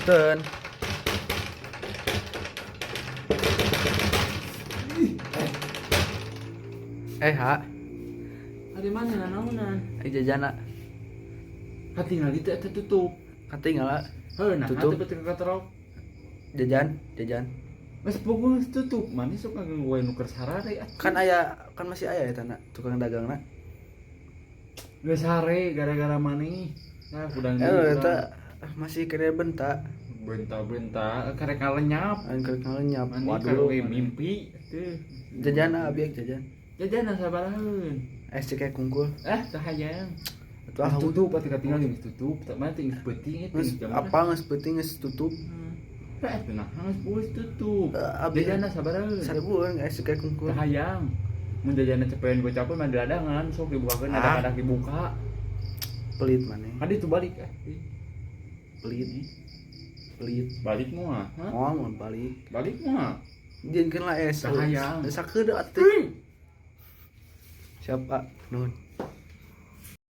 Teruskeun. Eh, ha, Ari mana nanaonan? ai jajana. Katingal itu eta tutup. Katinggal Heuh, nah Tutup. tutup teu katerok. Jajan, jajan. Geus pokoknya geus tutup. Mana sok ngaganggu nu keur sarare atuh. Kan aya, kan masih aya eta na, tukang dagangna. Geus sare gara-gara maneh. Nah, kudang Eh, eta masih kena bentak. Benta-benta karek ngalenyap. Aing keur ngalenyap. Maneh Waduh. karek mimpi tuh. Jajan abi jajan. Jajan sabaraheun. Es cekek kungkul. Eh, tah hayang. Atuh ah, Geus tutup atuh katinggal geus tutup. Tak mana teh geus peuting eta geus geus jam mana. apa geus peuting geus tutup. Eh, tenang, geus tutup. Eh, abi Jajanna sabaraheun. 1000-an es cekek kungkul. Tah hayang. Mun jajanna cepean gocapeun mah di ladangan sok dibukakeun Ah. ada-ada dibuka. Pelit maneh. Kan itu balik eh. Pelit. Pelit. Balik moal. Hah? Moal mun balik. Balik moal. Jieunkeun lah es. Tah hayang. Sakedeuk atuh. Siapa? Nuhun.